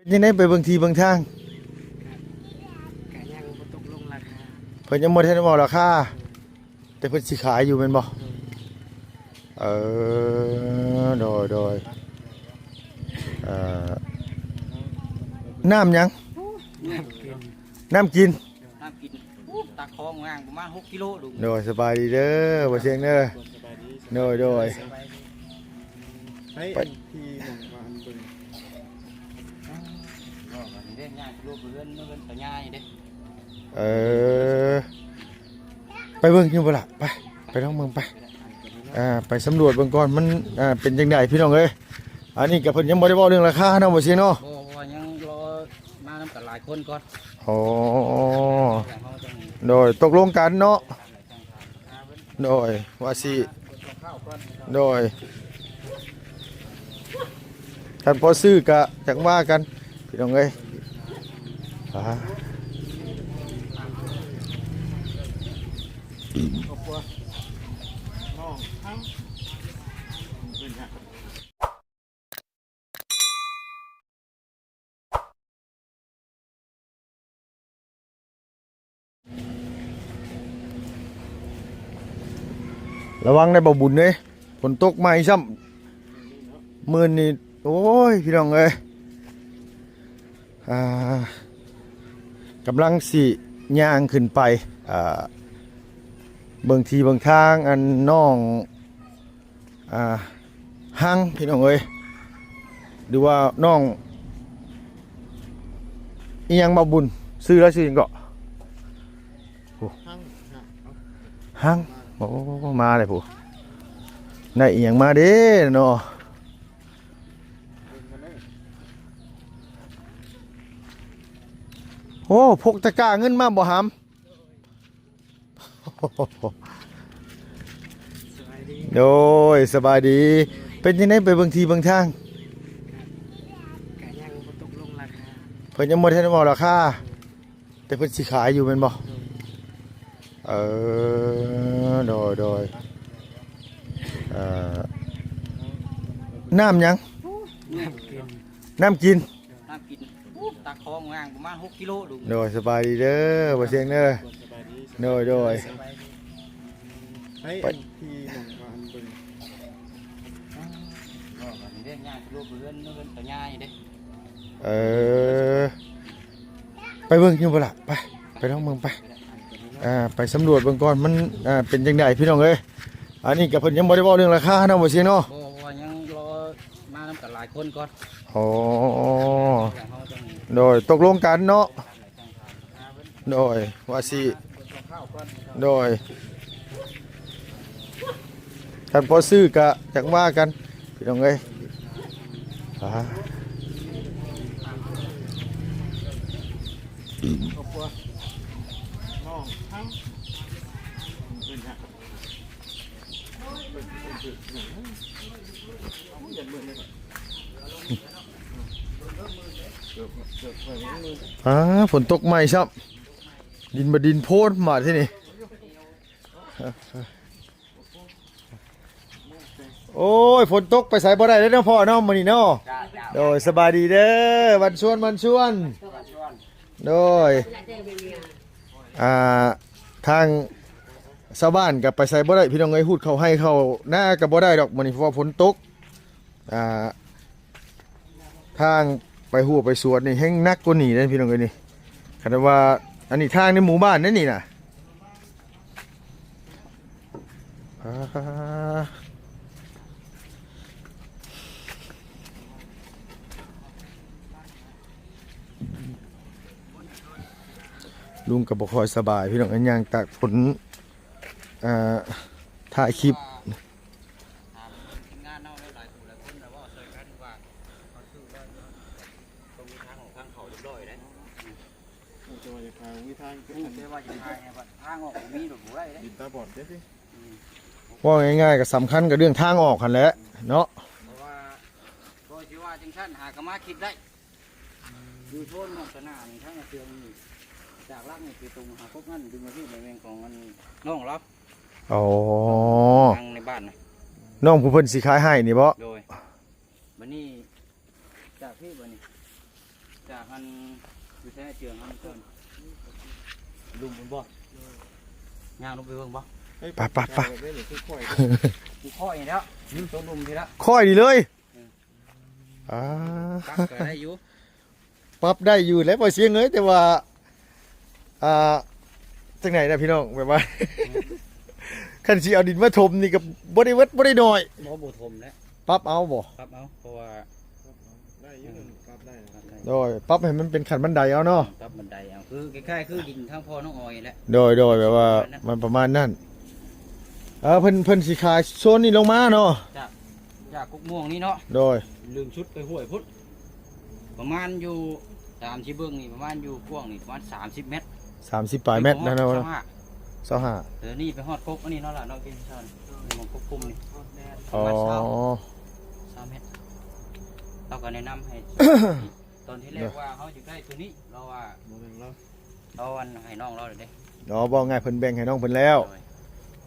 ເປັນຈັ່ງໃດ ໄປເບິ່ງທີ່ເບິ່ງທາງ? ກະຍັງບໍ່ຕົກລົງລາຄາ ເພິ່ນຍັງບໍ່ທັນເວົ້າລາຄາ ແຕ່ເພິ່ນຊິຂາຍຢູ່ແມ່ນບໍ່? ເອີ ໂດຍ ໂດຍ ເອີ ນ້ຳຫຍັງ? ນ້ຳກິນ ນ້ຳກິນ ນ້ຳກິນ ຕັກຂອງມາປະມານຫົກກິໂລ. ໂດຍ ສະບາຍດີເດີ ບໍ່ຊຽງເດີ. ໂດຍ ໂດຍ ສະບາຍດີ. ໃຫ້ ໄປ ອັນທີ່ໜອງວ່າອັນເບິ່ງ ເອີ ໄປເບິ່ງຢູ່ບໍ່ລະ? ໄປ ໄປລອງເບິ່ງໄປ ອ່າ ໄປສຳຫຼວດເບິ່ງກ່ອນ ມັນ ອ່າ ເປັນຈັ່ງໃດພີ່ນ້ອງເອີຍ. ອັນນີ້ກະເພິ່ນຍັງບໍ່ໄດ້ເວົ້າເລື່ອງລາຄາເນາະ ບໍ່ຊຽງເນາະ. ບໍ່ ເພາະວ່າຍັງລໍມານຳກັນຫຼາຍຄົນກ່ອນ. ອໍ ແລ້ວເຮົາຈັ່ງ ໂດຍ ຕົກລົງກັນເນາະ. ໂດຍ ວ່າຊິ ໂດຍ ຄັນພໍຊື້ກະຈັ່ງວ່າກັນພີ່ນ້ອງເອີຍ. ອ່າ ລະວັງໄດ້ບໍ່ບຸນເດ້ ຝົນຕົກໃໝ່ຊ້ຳ ມື້ນີ້. ໂອ້ຍ ພີ່ນ້ອງເອີຍ ອ່າ ກຳລັງຊິຍ່າງຂຶ້ນໄປ ອ່າ ເບິ່ງທີ່ເບິ່ງທາງ ອັນນ້ອງ ອ່າ ຮັງ ພີ່ນ້ອງເອີຍ ຫຼືວ່ານ້ອງອີ່ຫຍັງ ບ່າວບຸນ ຊື່ລາວຊື່ຫຍັງເກາະ? ໂອ້ ຮັງ ຮັງ ໂອ້ ມາເລີຍຜູ້ ໄດ້ອີ່ຫຍັງມາເດ້ເນາະ. ໂອ້ ພົກຕະກ້າເງິນມາບໍ່ຫຳ? ສະບາຍດີ ໂດຍ ສະບາຍດີ. ເປັນຈັ່ງໃດ ໄປເບິ່ງທີ່ເບິ່ງທາງ? ກະຍັງບໍ່ຕົກລົງລາຄາ ເພິ່ນຍັງບໍ່ທັນເວົ້າລາຄາ ແຕ່ເພິ່ນຊິຂາຍຢູ່ແມ່ນບໍ່? ເອີ ໂດຍ ໂດຍ ເອີ ນ້ຳຫຍັງ? ນ້ຳກິນ ນ້ຳກິນ ນ້ຳກິນ ຕັກຂອງມາປະມານຫົກກິໂລ. ໂດຍ ສະບາຍດີເດີ ບໍ່ຊຽງເດີ. ໂດຍ ໂດຍ ສະບາຍດີ. ໃຫ້ ໄປ ອັນທີ່ໜອງວ່າອັນເບິ່ງ ເອີ ໄປເບິ່ງຢູ່ບໍ່ລະ? ໄປ ໄປລອງເບິ່ງໄປ ອ່າ ໄປສຳຫຼວດເບິ່ງກ່ອນ ມັນ ອ່າ ເປັນຈັ່ງໃດພີ່ນ້ອງເອີຍ. ອັນນີ້ກະເພິ່ນຍັງບໍ່ໄດ້ເວົ້າເລື່ອງລາຄາເນາະ ບໍ່ຊຽງເນາະ. ບໍ່ ເພາະວ່າຍັງລໍມານຳກັນຫຼາຍຄົນກ່ອນ. ອໍ ໂດຍ ຕົກລົງກັນເນາະ. ໂດຍ ວ່າຊິ ໂດຍ ຄັນພໍຊື້ກະຈັ່ງວ່າກັນ ພີ່ນ້ອງເອີຍ. ອ່າ ອ່າ ຝົນຕົກໃໝ່ຊ້ຳ ດິນບາດດິນໂພນບາດທີນີ້. ໂອ້ຍ ຝົນຕົກໄປໃສບໍ່ໄດ້ເດ້ເນາະພໍ່ເນາະ ມື້ນີ້ເນາະ. ໂດຍ ສະບາຍດີເດີ ວັນຊວນ ວັນຊວນ. ໂດຍ ອ່າ ທາງຊາວບ້ານກະໄປໃສບໍ່ໄດ້ພີ່ນ້ອງເອີຍ ຮູດເຂົ້າໄຮ່ເຂົ້ານາກະບໍ່ໄດ້ດອກມື້ນີ້ ເພາະວ່າຝົນຕົກ. ອ່າ ທາງໄປຮົ້ວໄປສວນນີ້ແຮ່ງໜັກກວ່ານີ້ເດ້ພີ່ນ້ອງເອີຍນີ້. ຄັນວ່າ ອັນນີ້ທາງໃນໝູ່ບ້ານເດ້ນີ້ນະ. ອ່າ ລຸງກະບໍ່ຄ່ອຍສະບາຍພີ່ນ້ອງ ຍ່າງຕາກຝົນ ອ່າ ຖ່າຍຄລິບ. ເວົ້າງ່າຍໆ ກະສຳຄັນກະເລື່ອງທາງອອກຫັ້ນແຫຼະເນາະ. ເພາະວ່າ ກໍຊິວ່າຈັ່ງຊັ້ນ ຫາກະມາຄິດໄດ້ ຢູ່ໂຊນໝອກຕະໜານີ້ ທາງເຊືອງນີ້ ຈາກຫຼັກນີ້ໄປຕົງຫາກົກນັ້ນ ດຶງມາທີ່ໃນແວງຂອງອັນນ້ອງລາວ. ອໍ ທາງໃນບ້ານນະ ນ້ອງຜູ້ເພິ່ນຊິຂາຍໃຫ້ນີ້ບໍ? ໂດຍ ບາດນີ້ ຈາກພີ້ບາດນີ້ ອັນຢູ່ໃສເຈື່ອງເຮົາເກີນ ລຸ່ມມັນບໍ່? ຍ່າງລົງໄປເບິ່ງບໍ່? ໄປ ໄປ ໄປ ຄືຂ້ອຍ ຄືຂ້ອຍນີ້ແຫຼ້ວ ນີ້ຕົວລຸ່ມພີ້ລະ ຂ້ອຍນີ້ເລີຍ. ອືມ ອ່າ ປັບກໍໄດ້ຢູ່ ປັບໄດ້ຢູ່ແຫຼະ ບໍ່ເສຍເງິນ ແຕ່ວ່າ ອ່າ ຈັ່ງໃດນະພີ່ນ້ອງ ແບບວ່າ ອືມ ຄັນຊິເອົາດິນມາຖົມນີ້ກໍບໍ່ໄດ້ເວີດ ບໍ່ໄດ້ໜ້ອຍ ບໍ່ ບໍ່ຖົມແຫຼະ ປັບເອົາບໍ່? ປັບເອົາ ເພາະວ່າ ໄດ້ຢູ່ ປັບໄດ້ ປັບໄດ້ ໂດຍ ປັບໃຫ້ມັນເປັນຂັ້ນບັນໄດເອົາເນາະ ປັບບັນໄດເອົາ ຄືຄ້າຍໆຄືດິນທາງພໍ່ນ້ອງອອຍແຫຼະ ໂດຍ ໂດຍ ແບບວ່າມັນປະມານນັ້ນ ເອີ ເພິ່ນ ເພິ່ນຊິຂາຍໂຊນນີ້ລົງມາເນາະ ຈາກ ຈາກກົກມ່ວງນີ້ເນາະ ໂດຍ ເລີ່ມສຸດໄປຫ້ວຍພຸ້ນ ປະມານຢູ່ ຕາມທີ່ເບິ່ງນີ້ ປະມານຢູ່ກວ້າງນີ້ປະມານສາມສິບແມັດ ສາມສິບປາຍແມັດນະເນາະ ຊາວຫ້າ ຊາວຫ້າ ແຕ່ນີ້ໄປຮອດກົກອັນນີ້ເນາະລະເນາະ ກິນຊອນ ໝ່ອງກົກກຸ່ມນີ້ ອໍ ປະມານຊາວ ຊາວແມັດ ເຮົາກໍແນະນຳໃຫ້ ຕອນທີແລກວ່າເຮົາຢາກໄດ້ຕົວນີ້ ລາວວ່າ ບໍ່ແມ່ນລາວ ລາວອັນໃຫ້ນ້ອງລາວແລ້ວເດ້ ອໍ ເວົ້າງ່າຍເພິ່ນແບ່ງໃຫ້ນ້ອງເພິ່ນແລ້ວ ໂດຍ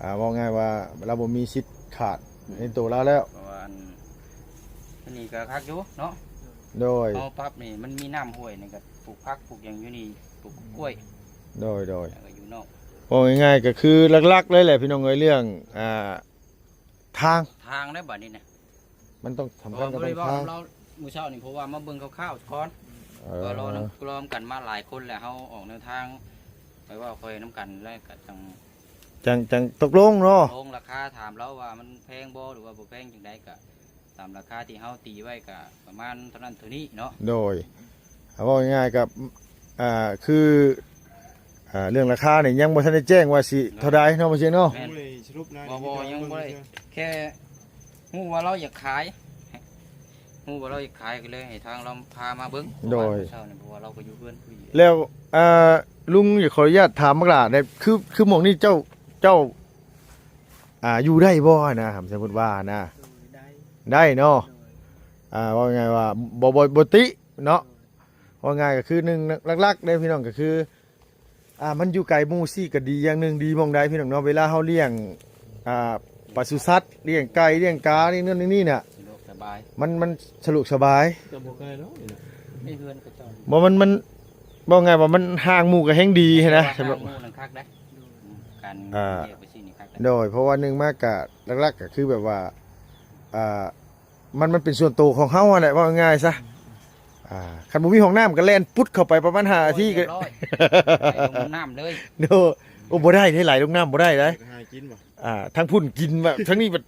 ອ່າ ເວົ້າງ່າຍວ່າລາວບໍ່ມີສິດຂາດ ອືມ ໃນໂຕລາວແລ້ວ ເພາະວ່າອັນ ອັນນີ້ກໍຄັກຢູ່ເນາະ ໂດຍ ເຮົາປັບນີ້ມັນມີນ້ຳຫ້ວຍນີ້ກໍປູກຜັກປູກຫຍັງຢູ່ນີ້ ປູກກ້ວຍ ໂດຍ ໂດຍ ແລ້ວກໍຢູ່ນອກ ເວົ້າງ່າຍໆກໍຄືຫຼັກໆເລີຍແຫຼະພີ່ນ້ອງເອີຍ ເລື່ອງ ອ່າ ທາງ ທາງໄດ້ບັດນີ້ນະ ມັນຕ້ອງສຳຄັນກັບເລື່ອງທາງ ເອີ ບໍ່ໄດ້ເວົ້ານຳລາວມື້ເຊົ້ານີ້ ເພາະວ່າມາເບິ່ງຄ່າວໆກ່ອນ ເອີ ກໍລອນຳ ລອມກັນມາຫຼາຍຄົນແລ້ວ ເຮົາອອກແນວທາງ ໄປເວົ້າຄ່ອຍນຳກັນ ແລ້ວກໍຈັ່ງ ຈັ່ງ ຈັ່ງຕົກລົງເນາະ ຕົກລົງລາຄາ ຖາມລາວວ່າມັນແພງບໍ່ ຫຼືວ່າບໍ່ແພງຈັ່ງໃດ ກໍຕາມລາຄາທີ່ເຮົາຕີໄວ້ ກໍປະມານເທົ່ານັ້ນເທົ່ານີ້ເນາະ ໂດຍ ເວົ້າງ່າຍໆກັບ ອ່າ ຄື ອ່າ ເລື່ອງລາຄານີ້ຍັງບໍ່ທັນໄດ້ແຈ້ງວ່າຊິເທົ່າໃດເນາະ ບໍ່ເຊີງເນາະ ແມ່ນ ຍັງບໍ່ໄດ້ສະຫຼຸບນະ ບໍ່ ບໍ່ ຍັງບໍ່ໄດ້ ແຄ່ຮູ້ວ່າລາວຢາກຂາຍ ຮູ້ວ່າລາວຢາກຂາຍ ກໍເລີຍໃຫ້ທາງລາວພາມາເບິ່ງ ໂດຍ ເພາະວ່າເຊົ້ານີ້ ເພາະວ່າລາວກໍຢູ່ເຮືອນຜູ້ດຽວ ແລ້ວ ອ່າ ລຸງຢາກຂໍອະນຸຍາດຖາມບັກຫຼ້າແດ່ ຄື ຄືໝ່ອງນີ້ເຈົ້າ ເຈົ້າ ອ່າ ຢູ່ໄດ້ບໍ່ນະ ສົມມຸດວ່ານະ ໄດ້ ໄດ້ເນາະ ໂດຍ ອ່າ ເວົ້າງ່າຍວ່າບໍ່ ບໍ່ ບໍ່ຕິເນາະ ໂດຍ ເວົ້າງ່າຍກໍຄືໜຶ່ງ ຫຼັກໆເດ້ພີ່ນ້ອງ ກໍຄື ອ່າ ມັນຢູ່ໄກໝູ່ຊີ້ກໍດີຢ່າງໜຶ່ງ ດີໝ່ອງໃດພີ່ນ້ອງເນາະ ເວລາເຮົາລ້ຽງ ອ່າ ປະສຸສັດ ລ້ຽງໄກ່ ລ້ຽງກາ ລ້ຽງນັ້ນລ້ຽງນີ້ນະ ສະດວກສະບາຍ ມັນ ມັນສະດວກສະບາຍ ກໍບໍ່ໄກດອກນີ້ນະ ໃນເຮືອນເຂົາເຈົ້າ ບໍ່ ມັນ ມັນ ເວົ້າງ່າຍວ່າມັນຫ່າງໝູ່ກໍແຮ່ງດີຫັ້ນນະ ແຕ່ວ່າຫ່າງໝູ່ນັ້ນຄັກເດ້ ການ ອ່າ ແຍກໄປຊີ້ນີ້ຄັກເດ້ ໂດຍ ເພາະວ່າໜຶ່ງມາກະຫຼັກໆກໍຄືແບບວ່າ ອ່າ ມັນ ມັນເປັນສ່ວນໂຕຂອງເຮົາຫັ້ນແຫຼະ ເວົ້າງ່າຍໆຊະ ອ່າ ຄັນບໍ່ມີຫ້ອງນ້ຳກໍແລ່ນປຸດເຂົ້າໄປປະມານຫ້ານາທີກໍ ໂອ້ຍ ຮຽບຮ້ອຍ ໄປລົງນ້ຳເລີຍ ໂດຍ ໂອ້ ບໍ່ໄດ້ເດ້ ໄຫຼລົງນ້ຳບໍ່ໄດ້ເດ້ ຫາກິນບໍ່ ອ່າ ທາງພຸ້ນກິນວ່າ ທາງນີ້ບັດ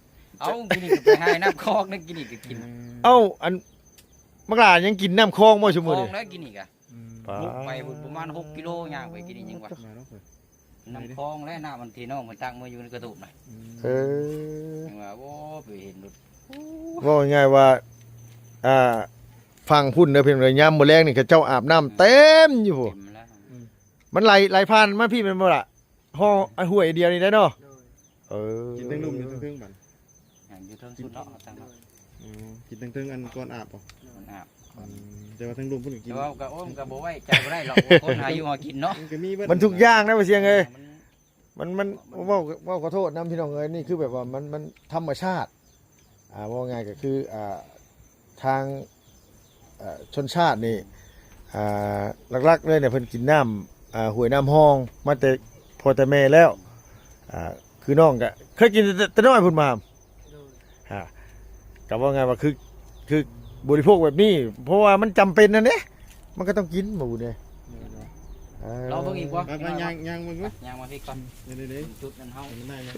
ເອົ້າ ກິນນີ້ກໍໄປຫານ້ຳຄອງນະ ກິນນີ້ກໍກິນ ເອົ້າ ອັນ ບັກຫຼ້າຍັງກິນນ້ຳຄອງບໍ່ຊຸມື້ນີ້ ຄອງແລ້ວກິນນີ້ກະ ອືມ ບຸກໄປພຸ້ນປະມານຫົກກິໂລ ຍ່າງໄປກິນນີ້ຍັງວ່າ ມາເນາະ ນ້ຳຄອງແລະ ນ້ຳອັນທີ່ນ້ອງເພິ່ນຕັກມາຢູ່ໃນກະໂຕບນະ ອືມ ເອີ ຍັງວ່າ ໂອ້ ໄປເຫັນລົດ ເວົ້າງ່າຍໆວ່າ ອ່າ ຝັ່ງພຸ້ນເດີ ເພິ່ນວ່າຍາມມື້ແລງນີ້ ເຂົາເຈົ້າອາບນ້ຳເຕັມຢູ່ພຸ້ນ ເຕັມແລ້ວ ອືມ ມັນໄຫຼ ໄຫຼຜ່ານມາພີ້ແມ່ນບໍ່ລະ? ຫໍ່ ອັນຫ້ວຍດຽວນີ້ໄດ້ເນາະ ໂດຍ ເອີ ກິນເທິງລຸ່ມຢູ່ເທິງໆບັດ ຫຍັງຢູ່ເທິງສຸດເນາະ ເອົາຕັ້ງເນາະ ອືມ ກິນເທິງໆ ອັນກ່ອນອາບບໍ່? ກ່ອນອາບ ອືມ ແຕ່ວ່າເທິງລຸ່ມເພິ່ນກໍກິນ ແຕ່ວ່າກໍ ໂອ້ ມັນກໍບໍ່ໄວ້ໃຈບໍ່ໄດ້ດອກ ຄົນຫາຢູ່ຫາກິນເນາະ ມັນກໍມີເບິດ ມັນທຸກຢ່າງນະ ວ່າຊຽງເອີຍ ມັນ ມັນ ມັນ ເວົ້າ ເວົ້າຂໍໂທດນຳພີ່ນ້ອງເອີຍ ນີ້ຄືແບບວ່າມັນ ມັນທຳມະຊາດ ອ່າ ເວົ້າງ່າຍກໍຄື ອ່າ ທາງ ເອີ ຊົນຊາດນີ້ ອ່າ ຫຼັກໆເລີຍເນຍ ເພິ່ນກິນນ້ຳ ອ່າ ຫ້ວຍນ້ຳຮອງມາແຕ່ພໍ່ແຕ່ແມ່ແລ້ວ ອ່າ ຄືນ້ອງກໍເຄີຍກິນແຕ່ ແຕ່ນ້ອຍພຸ້ນມາ ໂດຍ ອ່າ ກໍເວົ້າງ່າຍວ່າຄື ຄືບໍລິໂພກແບບນີ້ ເພາະວ່າມັນຈຳເປັນຫັ້ນເດ້ ມັນກໍຕ້ອງກິນໝູເດ້ ໂດຍ ເອີ ລອງເບິ່ງອີກບໍ່? ໄປໆ ຍ່າງ ຍ່າງເບິ່ງເນາະ ຍ່າງມາພີ້ກ່ອນ ເດ້ໆ ຈຸດນັ້ນເຮົາ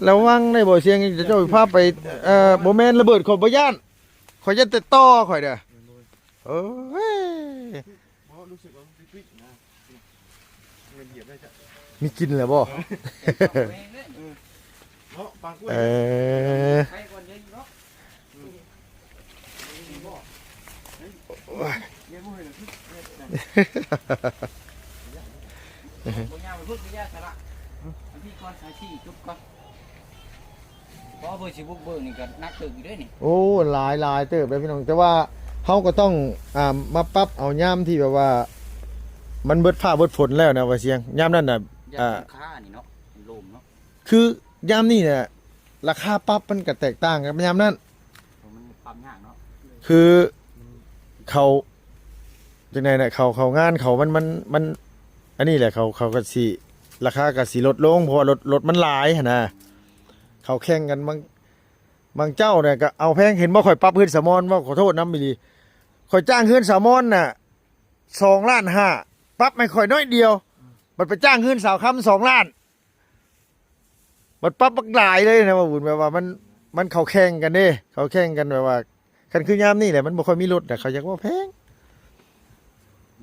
ລະວັງໄດ້ບໍ່ຊຽງ ເຈົ້າພາໄປ ເອີ ບໍ່ແມ່ນລະເບີດ ຂ້ອຍບໍ່ຢ້ານ ຂ້ອຍຢ້ານແຕ່ຕໍ່ຂ້ອຍເດີ້ ເອີຍ ບໍ່ ຮູ້ສຶກວ່າມັນປິກໆນະ ມັນຢຽບໄດ້ຈ້ະ ມີກິ່ນແລ້ວບໍ່? ເອີ ເນາະ ປາກກ້ວຍ ເອີ ໄປກ່ອນເດີເນາະ ອືມ ໂອ້ຍ ບໍ່ຍາວໄປພຸ້ນ ໄປຢ່າສະລະ ອັນນີ້ກ່ອນ ສາຍສີ່ຈຸດກ່ອນ ພໍເພິ່ນຊິບຸກເບີກນີ້ກໍໜັກເຕີບຢູ່ເດ້ນີ້ ໂອ້ ຫຼາຍ ຫຼາຍເຕີບເດ້ພີ່ນ້ອງ ແຕ່ວ່າເຮົາກໍຕ້ອງ ອ່າ ມາປັບເອົາຍາມທີ່ແບບວ່າ ມັນເບິດຟ້າເບິດຝົນແລ້ວນະ ວ່າຊຽງ ຍາມນັ້ນນະ ຢາກ ອ່າ ຄານີ້ເນາະ ລົມເນາະ ຄືຍາມນີ້ນະ ລາຄາປັບມັນກໍແຕກຕ່າງກັບຍາມນັ້ນ ມັນປັບຍາກເນາະ ຄືເຂົາ ຈັ່ງໃດນະ ເຂົາ ເຂົາງານເຂົາມັນ ມັນ ມັນ ອັນນີ້ແຫຼະ ເຂົາ ເຂົາກໍຊິ ລາຄາກໍຊິລົດລົງ ເພາະວ່າລົດ ລົດມັນຫຼາຍຫັ້ນນະ ເຂົາແຂ່ງກັນ ບາງ ບາງເຈົ້ານະກໍເອົາແພງ ເຫັນບໍ່ ຂ້ອຍປັບເຮືອນສາວມອນ ເວົ້າຂໍໂທດນຳອີ່ຫຼີ ຂ້ອຍຈ້າງເຮືອນສາວມອນນະ ສອງລ້ານຫ້າ ປັບໃຫ້ຂ້ອຍໜ້ອຍດຽວ ບັດໄປຈ້າງເຮືອນສາວຄຳ ສອງລ້ານ ມັນປັບບັກຫຼາຍເລີຍນະ ວ່າບຸນ ແບບວ່າມັນ ມັນເຂົ້າແຂ່ງກັນເດ້ ເຂົ້າແຂ່ງກັນ ແບບວ່າ ຄັນຄືຍາມນີ້ແຫຼະ ມັນບໍ່ຄ່ອຍມີລົດນະ ເຂົາຢາກເວົ້າແພງ.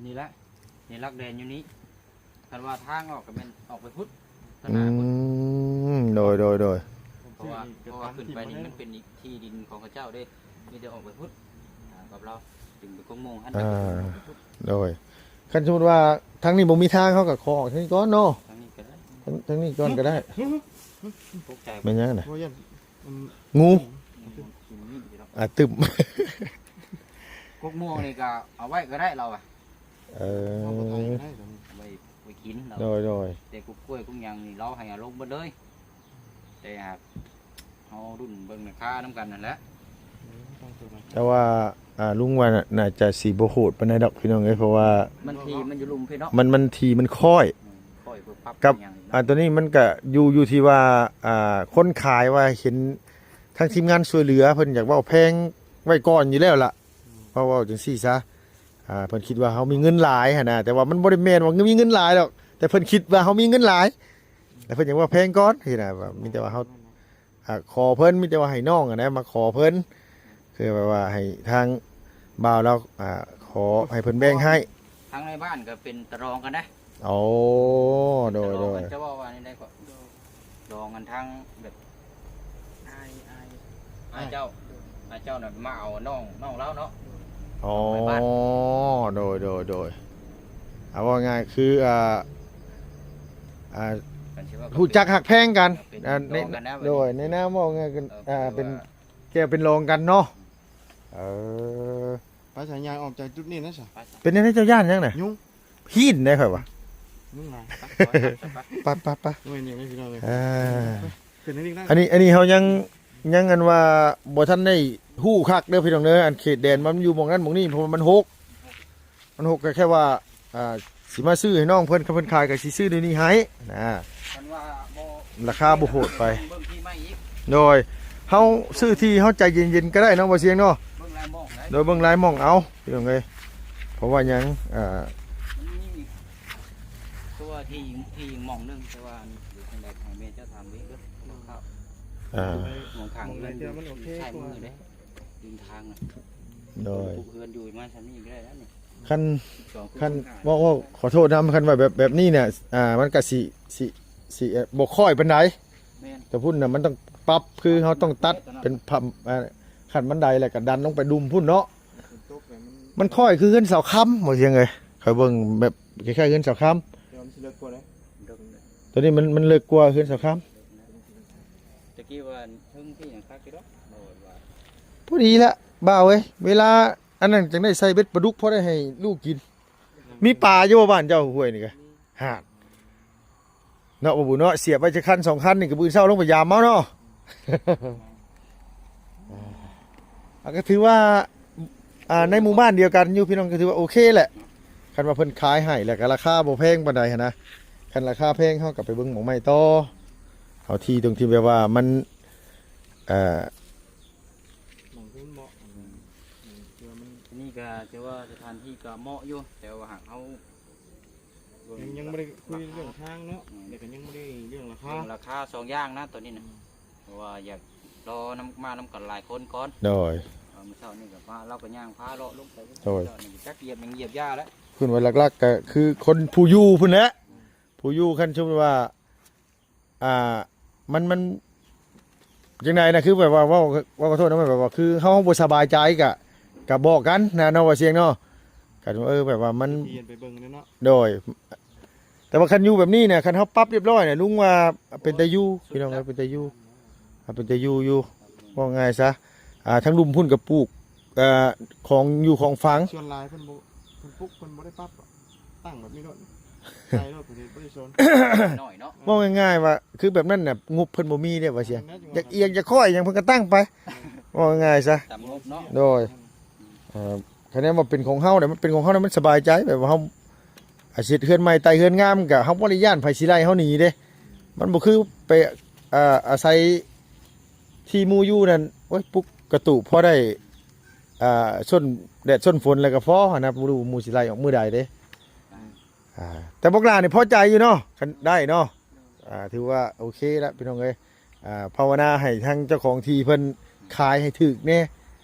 ນີ້ແຫຼະ ນີ້ຫຼັກແດນຢູ່ນີ້ ຄັນວ່າທາງອອກກໍແມ່ນອອກໄປພຸ້ນ ອືມ ໂດຍ ໂດຍ ໂດຍ ເພາະວ່າ ເພາະວ່າຂຶ້ນໄປນີ້ມັນເປັນທີ່ດິນຂອງເຂົາເຈົ້າເດ້ ມີແຕ່ອອກໄປພຸ້ນ ອ່າ ກັບລາວ ຈຶ່ງໄປກົງໂມງຫັ້ນ ອ່າ ໂດຍ ຄັນສົມມຸດວ່າທາງນີ້ບໍ່ມີທາງ ເຮົາກໍຂໍອອກທາງນີ້ກ່ອນເນາະ ທາງນີ້ກໍໄດ້ ທາງ ທາງນີ້ກ່ອນກໍໄດ້ ຕົກໃຈ ແມ່ນຫຍັງນະ? ໂອ້ຍ ອັນ ງູ ອືມ ອາ ຕຶບ ກົກມ່ວງນີ້ກໍເອົາໄວ້ກໍໄດ້ລາວວ່າ ເອີ ເອົາໄວ້ ໄວ້ກິນລາວ ໂດຍ ໂດຍ ແຕ່ກົກກ້ວຍກົກຫຍັງນີ້ລາວໃຫ້ເອົາລົງເບິດເລີຍ ແຕ່ຫາກ ເຮົາລຸ້ນເບິ່ງລາຄານຳກັນຫັ້ນແຫຼະ ແຕ່ວ່າ ອ່າ ລຸງວ່າໜ້າຈະຊິບໍ່ໂຫດປານໃດດອກພີ່ນ້ອງເອີຍ ເພາະວ່າ ມັນທີ່ມັນຢູ່ລຸ່ມພີ້ເນາະ ມັນ ມັນທີ່ມັນຄ້ອຍ ອືມ ຄ້ອຍເພື່ອປັບ ກັບ ຫຍັງນີ້ ອ່າ ເນາະ ຕົວນີ້ມັນກະຢູ່ ຢູ່ທີ່ວ່າ ອ່າ ຄົນຂາຍວ່າເຫັນທາງທີມງານຊ່ວຍເຫຼືອ ເພິ່ນຢາກເວົ້າແພງໄວ້ກ່ອນຢູ່ແລ້ວລະ ອືມ ເວົ້າ ເວົ້າຈັ່ງຊີ້ຊະ ອ່າ ເພິ່ນຄິດວ່າເຮົາມີເງິນຫຼາຍຫັ້ນນະ ແຕ່ວ່າມັນບໍ່ໄດ້ແມ່ນວ່າມີເງິນຫຼາຍດອກ ແຕ່ເພິ່ນຄິດວ່າເຮົາມີເງິນຫຼາຍ ແຕ່ເພິ່ນຢາກເວົ້າແພງກ່ອນຊີ້ນະ ວ່າມີແຕ່ວ່າເຮົາ ອ່າ ຂໍເພິ່ນ ມີແຕ່ວ່າໃຫ້ນ້ອງຫັ້ນນະມາຂໍເພິ່ນ ຄືແບບວ່າໃຫ້ທາງບ່າວລາວ ອ່າ ຂໍໃຫ້ເພິ່ນແບ່ງໃຫ້ ທາງໃນບ້ານກໍເປັນຕາລອງກັນໄດ໋ ໂອ້ ໂດຍ ຕາລອງກັນ ໂດຍ ຈະເວົ້າວ່າແນວໃດກໍ ລອງກັນທາງແບບ ອ້າຍ ອ້າຍ ອ້າຍເຈົ້າ ໂດຍ ອ້າຍເຈົ້ານັ້ນມາເອົານ້ອງ ນ້ອງລາວເນາະ ໂດຍ ອໍ ນ້ອງໃນບ້ານ ໂດຍ ໂດຍ ໂດຍ ເອົາເວົ້າງ່າຍຄື ອ່າ ອ່າ ຮູ້ຈັກຮັກແພງກັນ ເປັນ ອ່າ ນ້ອງກັນນະ ໂດຍ ໃນນາມເວົ້າງ່າຍຄື ເອີ ອ່າ ເປັນ ແກ້ວເປັນລອງກັນເນາະ ເອີ ໄປສາຍຍາງອອກຈາກຈຸດນີ້ນະຊະ ເປັນແນວໃດເຈົ້າຢ້ານຫຍັງນະ? ຍຸງ ຮີນໄດ໋ຂ້ອຍວ່າ ຍຸງຫຼາຍ ໄປ ໄປ ໄປ ໂອ້ຍ ນີ້ພີ່ນ້ອງເອີຍ ອ່າ ຂຶ້ນນີ້ນະ ອັນນີ້ ອັນນີ້ເຮົາຍັງ ຍັງອັນວ່າບໍ່ທັນໄດ້ຮູ້ຄັກເດີພີ່ນ້ອງເດີ ອັນເຂດແດນມັນຢູ່ໝ່ອງນັ້ນໝ່ອງນີ້ ເພາະວ່າມັນຮົກ ມັນຫົກກໍແຄ່ວ່າ ອ່າ ຊິມາຊື້ໃຫ້ນ້ອງເພິ່ນ ຄັນເພິ່ນຂາຍກໍຊິຊື້ແນວນີ້ໃຫ້ນະ ຄັນວ່າບໍ່ ລາຄາບໍ່ໂຫດໄປ ເບິ່ງທີ່ໃໝ່ອີກ ໂດຍ ເຮົາຊື້ທີ່ເຮົາໃຈເຢັນໆກໍໄດ້ເນາະ ບໍ່ສ່ຽງເນາະ ເບິ່ງຫຼາຍໝ່ອງໄດ໋ ໂດຍ ເບິ່ງຫຼາຍໝ່ອງເອົາ ພີ່ນ້ອງເອີຍ ເພາະວ່າຫຍັງ ອ່າ ມັນມີອີກ ຄືວ່າທີ່ ທີ່ອີກໝ່ອງໜຶ່ງ ແຕ່ວ່າຢູ່ທາງໃດ ໃຫ້ແມ່ເຈົ້າຖາມເບິ່ງເດີ ຄຮ່າວໆ ອ່າ ໝ່ອງຂ້າງ ໝ່ອງໃດທີ່ວ່າມັນໂອເຄ ຊ້າຍມືເດ້ ກວ່າ ລິມທາງນະ ໂດຍ ປູກເຮືອນຢູ່ມາຊ່ຳນີ້ກໍໄດ້ແລ້ວນີ້ ຄັນ ຄັນເວົ້າ ເວົ້າຂໍໂທດນຳ ຄັນວ່າແບບ ແບບນີ້ເນຍ ອ່າ ມັນກະຊິ ຊິ ຊິ ເອີ່ ບໍ່ຄ່ອຍປານໃດ ແມ່ນ ແຕ່ພຸ້ນນະ ມັນຕ້ອງປັບ ຄືເຮົາຕ້ອງຕັດເປັນພຳ ອ່າ ຂັ້ນບັນໄດ ແລ້ວກະດັນລົງໄປລຸ່ມພຸ້ນເນາະ ມັນຄ່ອຍຄືເຮືອນສາວຄຳ ບໍ່ຊຽງເອີຍ ຂ້ອຍເບິ່ງແບບຄ້າຍໆເຮືອນສາວຄຳ ແຕ່ວ່າມັນຊິເລິກກວ່າເດ້ ເລິກ ຕົວນີ້ມັນ ມັນເລິກກວ່າເຮືອນສາວຄຳ ຕະກີ້ວ່າເທິງທີ່ຫຍັງຄັກຢູ່ດອກ ບໍ່ວ່າ ພໍດີລະ ບ່າວເອີຍ ເວລາ ອັນນັ້ນຈັ່ງໄດ້ໃສ່ເບັດປາດຸກ ພໍໄດ້ໃຫ້ລູກກິນ. ມີປາຢູ່ບໍ່ບ້ານເຈົ້າ ຫ້ວຍນີ້ກະ ຫາດ ເນາະ ບໍ່ບຸເນາະ ສຽບໄວ້ຈັກຄັນສອງຄັນນີ້ກະ ມື້ເຊົ້າລົງໄປຢາມເອົາເນາະ. ອ່າ ກະຖືວ່າ ອ່າ ໃນໝູ່ບ້ານດຽວກັນຢູ່ ພີ່ນ້ອງ ກະຖືວ່າໂອເຄແຫຼະ ຄັນວ່າເພິ່ນຂາຍໃຫ້ ແລ້ວກະລາຄາບໍ່ແພງປານໃດຫັ້ນນະ. ຄັນລາຄາແພງ ເຮົາກະໄປເບິ່ງໝ່ອງໃໝ່ຕໍ່ ເອົາທີ່ຕົງທີ່ແບບວ່າມັນ ເອີ ໝ່ອງທີ່ມັນເໝາະ ອືມ ຄືວ່າມັນ ອັນນີ້ກະຖືວ່າສະຖານທີ່ກະເໝາະຢູ່ ແຕ່ວ່າຫາກເຮົາ ຍັງ ຍັງບໍ່ໄດ້ຄຸຍເລື່ອງທາງເນາະ ອືມ ແລ້ວກະຍັງບໍ່ໄດ້ເລື່ອງລາຄາ ເລື່ອງລາຄາສອງຢ່າງນະຕອນນີ້ນະ ອືມ ເພາະວ່າຢາກລໍນຳ ມານຳກັນຫຼາຍຄົນກ່ອນ ໂດຍ ເອີ ມື້ເຊົ້ານີ້ກະພາ ລາວກະຍ່າງພາເລາະລົງໄປ ໂດຍ ເຈົ້ານີ້ຈັກຢຽບຫຍັງ ຢຽບຢາແຫຼະ ເພິ່ນວ່າຫຼັກໆກະຄືຄົນຜູ້ຢູ່ພຸ້ນແຫຼະ ອືມ ຜູ້ຢູ່ ຄັນສົມມຸດວ່າ ອ່າ ມັນ ມັນຈັ່ງໃດນະ ຄືແບບວ່າເວົ້າ ເວົ້າຂໍໂທດນະ ແບບວ່າຄືເຮົາບໍ່ສະບາຍໃຈກະ ກະບອກກັນນະເນາະ ວ່າຊຽງເນາະ ກະ ເອີ ແບບວ່າມັນ ໄປເບິ່ງເນາະ ໂດຍ ແຕ່ວ່າຄັນຢູ່ແບບນີ້ນະ ຄັນເຮົາປັບຮຽບຮ້ອຍນະ ລຸງວ່າເປັນຕາຢູ່ ພີ່ນ້ອງເອີຍ ເປັນຕາຢູ່ ເປັນຕາຢູ່ຢູ່ ເວົ້າງ່າຍຊະ ອ່າ ທາງລຸ່ມພຸ້ນກະປູກ ອ່າ ຂອງຢູ່ຂອງຝັງ ສ່ວນຫຼາຍເພິ່ນບໍ່ ເພິ່ນປຸກ ເພິ່ນບໍ່ໄດ້ປັບ ຕັ້ງແບບນີ້ໂລດ ໃສ່ໂລດ ເພິ່ນເຮັດບໍ່ໄດ້ສົນ ນ້ອຍເນາະ ເວົ້າງ່າຍໆວ່າ ຄືແບບນັ້ນນະ ງົບເພິ່ນບໍ່ມີເດ້ ວ່າຊຽງ ແມ່ນແຫຼະ ຢາກອຽງຢາກຄ້ອຍຫຍັງ ເພິ່ນກະຕັ້ງໄປ ເອີ ເວົ້າງ່າຍຊະ ຕາມງົບເນາະ ໂດຍ ເອີ ເອີ ຄະແນນວ່າເປັນຂອງເຮົາແຫຼະ ມັນເປັນຂອງເຮົາແລ້ວ ມັນສະບາຍໃຈ ແບບວ່າເຮົາ ອາ ເຮັດເຮືອນໃໝ່ ໄຕ່ເຮືອນງາມ ກະເຮົາບໍ່ໄດ້ຢ້ານໃຜຊິໄລ່ເຮົາໜີເດ້. ມັນບໍ່ຄືໄປ ອາ ອາໄສທີ່ໝູ່ຢູ່ນັ້ນ ໂອ້ຍ ປຸກກະຕູບພໍໄດ້ ອາ ຊົນແດດຊົນຝົນແລ້ວກໍພໍຫັ້ນນະ ບໍ່ຮູ້ໝູ່ຊິໄລ່ອອກມື້ໃດເດ້. ອາ ແຕ່ບັກຫຼ້ານີ້ພໍໃຈຢູ່ເນາະ ຄັນໄດ້ເນາະ. ອາ ຖືວ່າໂອເຄລະພີ່ນ້ອງເອີຍ. ອາ ພາວະນາໃຫ້ທາງເຈົ້າຂອງທີ່ເພິ່ນຂາຍໃຫ້ຖືກແດ່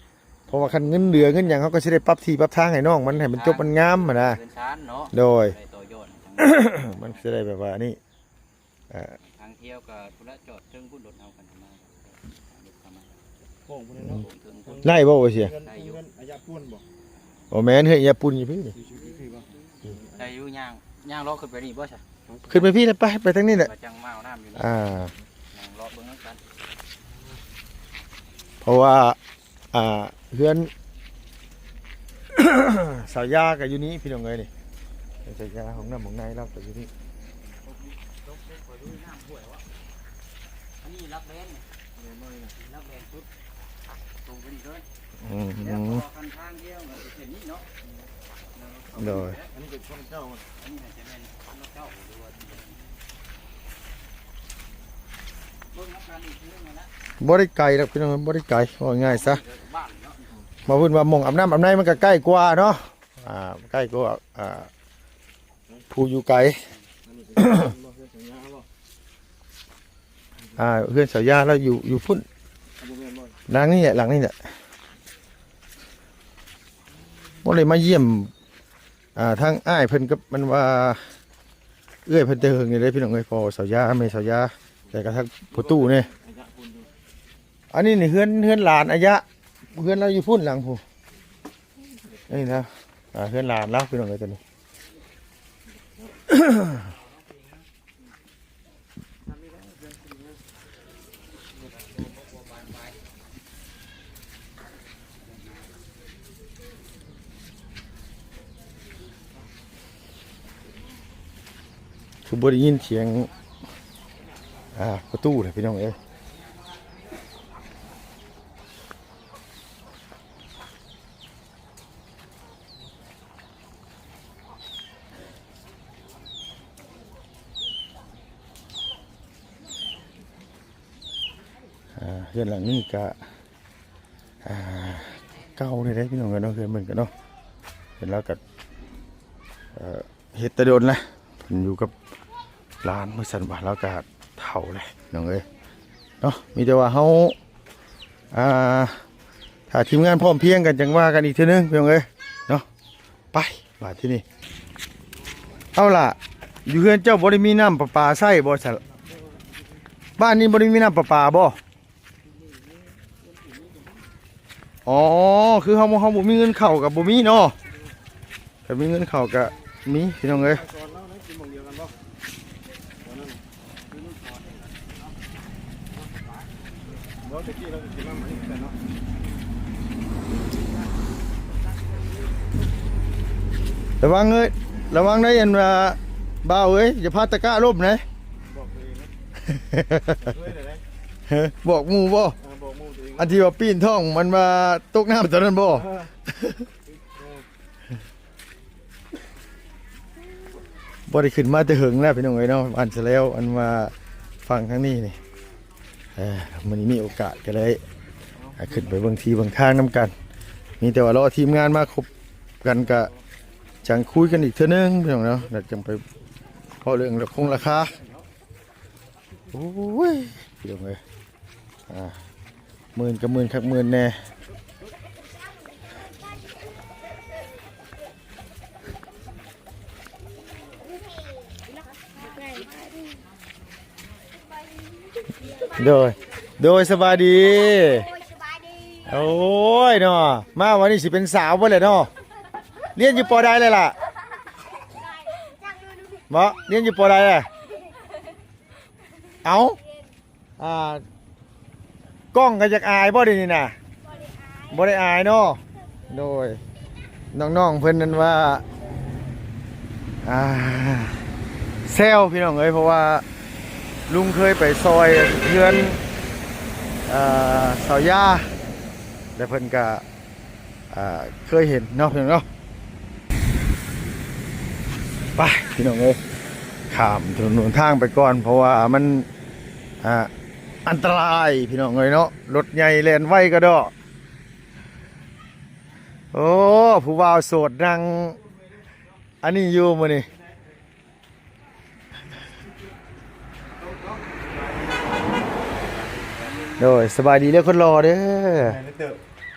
ເພາະວ່າຄັນເງິນເຫຼືອເງິນຫຍັງ ເຮົາກໍຊິໄດ້ປັບທີ່ປັບທາງໃຫ້ນ້ອງມັນ ໃຫ້ມັນຈົບມັນງາມຫັ້ນນະ. ເຮືອນຊານເນາະ ໂດຍ ໄດ້ຕໍ່ຍອດ ມັນຊິໄດ້ແບບວ່ານີ້ ເອີ ທາງທ່ຽວກໍພຸ້ນລະ ຈອດເທິງພຸ້ນ ລົດເຮົາຄັນມາ ໂຄ້ງພຸ້ນເນາະ ໂຄ້ງເທິງພຸ້ນ ໄດ້ບໍ່ ບໍ່ເສຍ? ເຮືອນ ໄດ້ຢູ່ ເຮືອນອາຍະປຸ້ນບໍ່? ບໍ່ແມ່ນ ເຮືອນອາຍະປຸ້ນຢູ່ພີ້ນີ້ ຢູ່ ຢູ່ພີ້ບໍ່? ໄດ້ຢູ່ ຍ່າງ ຍ່າງເລາະຂຶ້ນໄປນີ້ບໍ່ຊະ? ຂຶ້ນໄປພີ້ລະ ໄປ ໄປທາງນີ້ແຫຼະ ວ່າຈັ່ງມາເອົານ້ຳຢູ່ນີ້ ອ່າ ຍ່າງເລາະເບິ່ງນຳກັນ ເພາະວ່າ ອ່າ ເຮືອນສາວຢາກໍຢູ່ນີ້ພີ່ນ້ອງເອີຍນີ້ ສາວຢາ ຫ້ອງນ້ຳຫ້ອງໃນລາວກໍຢູ່ນີ້. ອັນນີ້ຫຼັກແບນ ຫຼັກແບນສຸດ ຕົງໄປນີ້ເລີຍ ອືມ ແລ້ວກໍຄັນທາງດຽວກໍຊິເປັນນີ້ເນາະ ໂດຍ ອັນນີ້ເປັນຂອງເຈົ້າ ອັນນີ້ອາດຈະແມ່ນຂອງເຈົ້າ ຫຼືວ່າ ບໍ່ໄດ້ໄກດອກພີ່ນ້ອງ ບໍ່ໄດ້ໄກ ເວົ້າງ່າຍຊະ ມາເພິ່ນວ່າໝ່ອງອາບນ້ຳອາບໃນມັນກໍໃກ້ກວ່າເນາະ ອ່າ ໃກ້ກວ່າ ອ່າ ຜູ້ຢູ່ໄກ ອ່າ ເຮືອນສາວຢາລາວຢູ່ ຢູ່ພຸ້ນ ຫຼັງນີ້ແຫຼະ ຫຼັງນີ້ແຫຼະ ບໍ່ໄດ້ມາຢ້ຽມ ອ່າ ທາງອ້າຍເພິ່ນກັບ ມັນວ່າເອື້ອຍເພິ່ນແຕ່ເຫິງນີ້ເດ້ພີ່ນ້ອງເອີຍ ພໍ່ສາວຢາ ແມ່ສາວຢາ ແລ້ວກະທັງພໍ່ຕູ້ນີ້ ອັນນີ້ນີ້ເຮືອນ ເຮືອນຫຼານອາຍະ ເຮືອນລາວຢູ່ພຸ້ນຫຼັງພຸ້ນ ນີ້ນະ ອ່າ ເຮືອນຫຼານລາວພີ່ນ້ອງເອີຍ ຕົວນີ້. ຄືບໍ່ໄດ້ຍິນສຽງ ອ່າ ປະຕູເລີຍພີ່ນ້ອງເອີຍ. ອ່າ ເຮືອນຫຼັງນີ້ກະ ອ່າ ເກົ່າເລີຍເດ້ພີ່ນ້ອງເອີຍເນາະ ເຮືອນເພິ່ນກະເນາະ ເຮືອນລາວກະ ເອີ ເຮັດແຕ່ດົນລະ ເພິ່ນຢູ່ກັບຫຼານວ່າຊັ້ນວ່າ ລາວກະເຖົ້າແລ້ວພີ່ນ້ອງເອີຍເນາະ ມີແຕ່ວ່າເຮົາ ອ່າ ຖ້າທີມງານພ້ອມພຽງກັນ ຈັ່ງວ່າກັນອີກເທື່ອໜຶ່ງພີ່ນ້ອງເອີຍເນາະ. ໄປບາດທີນີ້ ເອົາລະ ຢູ່ເຮືອນເຈົ້າບໍ່ໄດ້ມີນ້ຳປະປາໃຊ້ບໍ່ຊັ້ນ? ບ້ານນີ້ບໍ່ໄດ້ມີນ້ຳປະປາບໍ່? ອໍ ຄືເຮົາ ເຮົາບໍ່ມີເງິນເຂົ້າກະບໍ່ມີເນາະ ຖ້າມີເງິນເຂົ້າກະມີພີ່ນ້ອງເອີຍ. ລະວັງເອີຍ ລະວັງໄດ໋ ອັນວ່າ ບ່າວເອີຍ ຢ່າພາດຕະກ້າລົ້ມໄດ໋. ບອກຕົວເອງນະ ບອກໝູ່ບໍ່? ເອີ ບອກໝູ່ຕົວເອງ ອັນທີ່ວ່າປີ້ນທ້ອງ ມັນວ່າຕົກນ້ຳຕອນນັ້ນບໍ່? ເອີ ເອີ. ບໍ່ໄດ້ຂຶ້ນມາແຕ່ເຫິງແລ້ວພີ່ນ້ອງເອີຍເນາະ ບ້ານສະແລວ ອັນວ່າຝັ່ງທາງນີ້ນີ້ ເອີ ມື້ນີ້ມີໂອກາດກໍໄດ້ ອ່າ ຂຶ້ນໄປເບິ່ງທີ່ເບິ່ງທາງນຳກັນ ມີແຕ່ວ່າລໍທີມງານມາຄົບກັນ ກະຈັ່ງຄຸຍກັນອີກເທື່ອໜຶ່ງພີ່ນ້ອງເນາະ ແລ້ວຈັ່ງໄປເວົ້າເລື່ອງລາຄາຄົງລາຄາ. ໂອ້ຍ ພີ່ນ້ອງເອີຍ ອ່າ ໝື່ນກໍໝື່ນຄັກໝື່ນແນ່. ໂດຍ ໂດຍ ສະບາຍດີ. ໂອ້ຍ ສະບາຍດີ. ໂອ້ຍເນາະ ມາວັນນີ້ຊິເປັນສາວບໍ່ແຫຼະເນາະ? ຮຽນຢູ່ ປໍ ໃດແລ້ວລະ? ບໍ່ ຮຽນຢູ່ ປໍ ໃດແລ້ວ? ເອົ້າ ອ່າ ກ້ອງກໍຢາກອາຍບໍ່ດຽວນີ້ນະ? ບໍ່ໄດ້ອາຍ ບໍ່ໄດ້ອາຍເນາະ. ໂດຍ ນ້ອງໆເພິ່ນນັ້ນວ່າ ອ່າ ແຊວພີ່ນ້ອງເອີຍ ເພາະວ່າລຸງເຄີຍໄປຊ່ອຍເຮືອນ ເອີ ສາວຢາ ແລ້ວເພິ່ນກະ ອ່າ ເຄີຍເຫັນເນາະ ພີ່ນ້ອງເນາະ. ໄປ ພີ່ນ້ອງເອີຍ ຂ້າມຖະໜົນຫົນທາງໄປກ່ອນ ເພາະວ່າມັນ ອ່າ ອັນຕະລາຍ ພີ່ນ້ອງເອີຍເນາະ ລົດໃຫຍ່ແລ່ນໄວກະດອກ. ໂອ້ ຜູ້ບ່າວໂສດນັ່ງອັນນີ້ຢູ່ມື້ນີ້. ໂດຍ ສະບາຍດີເດີຄົນຫຼໍ່ເດີ. ແມ່ນເດີ.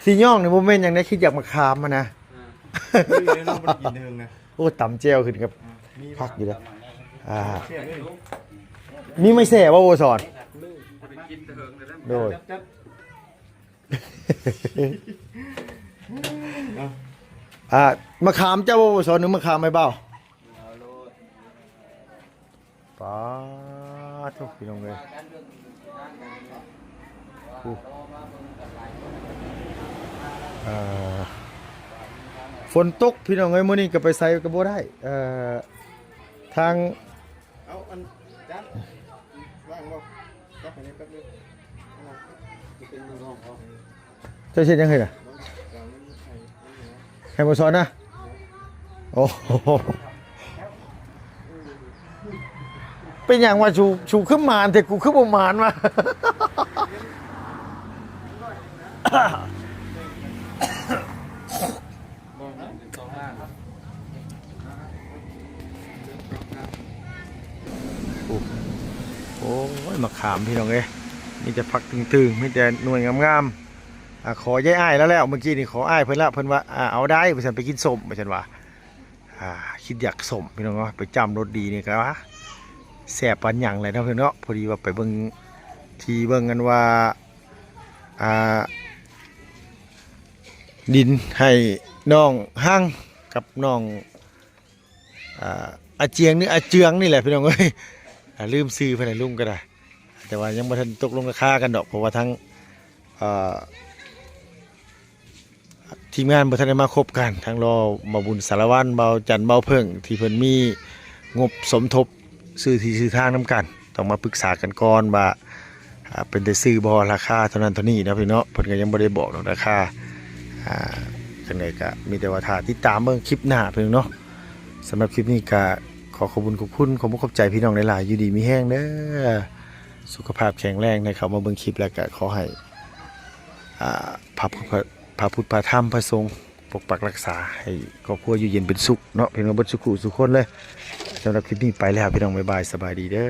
ສີຍ້ອງນີ້ບໍ່ແມ່ນຫຍັງໃດ ຄືຢາກມາຂາມຫັ້ນນະ. ອ່າ ຢູ່ໃນນ້ອງບໍ່ໄດ້ກິນເຖິງນະ. ໂອ້ ຕຳແຈ່ວຂຶ້ນກັບ ອ່າ ມີຜັກຢູ່ເດີ. ອ່າ ແຊບເລີຍ. ມີໄມ້ແຊບໍ່ ໂອສອນ? ບໍ່ໄດ້ກິນແຕ່ເຫິງແລ້ວ. ໂດຍ ຈັດ ອ່າ ມະຂາມເຈົ້າບໍ່ ໂອສອນ ຫຼືມະຂາມໄອ້ບ່າວ? ປາໂທ້ ພີ່ນ້ອງເອີຍ ໂອ້ ເອີ ຝົນຕົກ ພີ່ນ້ອງເອີຍ ມື້ນີ້ກະໄປໃສກະບໍ່ໄດ້ ເອີ ທາງ ເອົາອັນ ຈານ ວ່າງບໍ່? ຈັບໃຫ້ແດ່ແປັບໜຶ່ງ. ເຈົ້າເຮັດຫຍັງເຮີຍນະ? ໃຫ້ບໍ່ສອນນະ? ໂອ້ໂຫ ເປັນຫຍັງວະ ຊູ ຊູຄືໝານແທ້ ກູຄືບໍ່ໝານວະ? ໂອ້ ໂອ້ຍ ໝາກຂາມ ພີ່ນ້ອງເອີຍ ມີແຕ່ຝັກຕຶງໆ ມີແຕ່ໜ່ວຍງາມໆ. ອ່າ ຂໍຍາຍອ້າຍລາວແລ້ວ ມື້ກີ້ນີ້ຂໍອ້າຍເພິ່ນລະ ເພິ່ນວ່າ ອ່າ ເອົາໄດ້ ວ່າຊັ້ນ ໄປກິນສົ້ມ ວ່າຊັ້ນວ່າ. ອ່າ ຄິດຢາກສົ້ມ ພີ່ນ້ອງເອີຍ ໄປຈ້ຳລົດດີນີ້ກະວ່າແຊບປານຫຍັງແຫຼະເນາະ ພີ່ນ້ອງເນາະ. ພໍດີວ່າໄປເບິ່ງທີ່ເບິ່ງອັນວ່າ ອ່າ ດິນໃຫ້ນ້ອງຮັງກັບນ້ອງ ອ່າ ອາຈຽງ ຫຼື ອາເຈືອງນີ້ແຫຼະ ພີ່ນ້ອງເອີຍ ອ່າ ລືມຊື່ເພິ່ນແຫຼະ ລຸງກະໄດ້ ແຕ່ວ່າຍັງບໍ່ທັນຕົກລົງລາຄາກັນດອກ ເພາະວ່າທັງ ອ່າ ທີມງານບໍ່ທັນໄດ້ມາຄົບກັນ ທັງລໍບ່າວບຸນສາລະວັນ ບ່າວຈັນ ບ່າວເຜິ້ງ ທີ່ເພິ່ນມີງົບສົມທົບ ຊື້ທີ່ຊື້ທາງນຳກັນ ຕ້ອງມາປຶກສາກັນກ່ອນວ່າ ອ່າ ເປັນໄດ້ຊື້ບໍ່ ລາຄາເທົ່ານັ້ນເທົ່ານີ້ເນາະ ພີ່ນ້ອງເນາະ. ເພິ່ນກະຍັງບໍ່ໄດ້ບອກດອກລາຄາ ອ່າ ຈັ່ງໃດກະມີແຕ່ວ່າຖ້າຕິດຕາມເບິ່ງຄລິບໜ້າ ພີ່ນ້ອງເນາະ. ສຳລັບຄລິບນີ້ກະຂໍຂອບຄຸນຂອບຄຸນ ຂອບມຸກຂອບໃຈພີ່ນ້ອງຫຼາຍໆ ຢູ່ດີມີແຮງເດີ ສຸຂະພາບແຂງແຮງ ໄດ້ເຂົ້າມາເບິ່ງຄລິບ ແລ້ວກະຂໍໃຫ້ ອ່າ ພະພຸດ ພະ ພະພຸດ ພະທຳ ພະສົງ ປົກປັກຮັກສາໃຫ້ຄອບຄົວຢູ່ເຢັນເປັນສຸກເນາະ ພີ່ນ້ອງເບິດສູ່ຜູ້ສູ່ຄົນເລີຍ. ສຳລັບຄລິບນີ້ໄປແລ້ວ ພີ່ນ້ອງ ບາຍບາຍ ສະບາຍດີເດີ.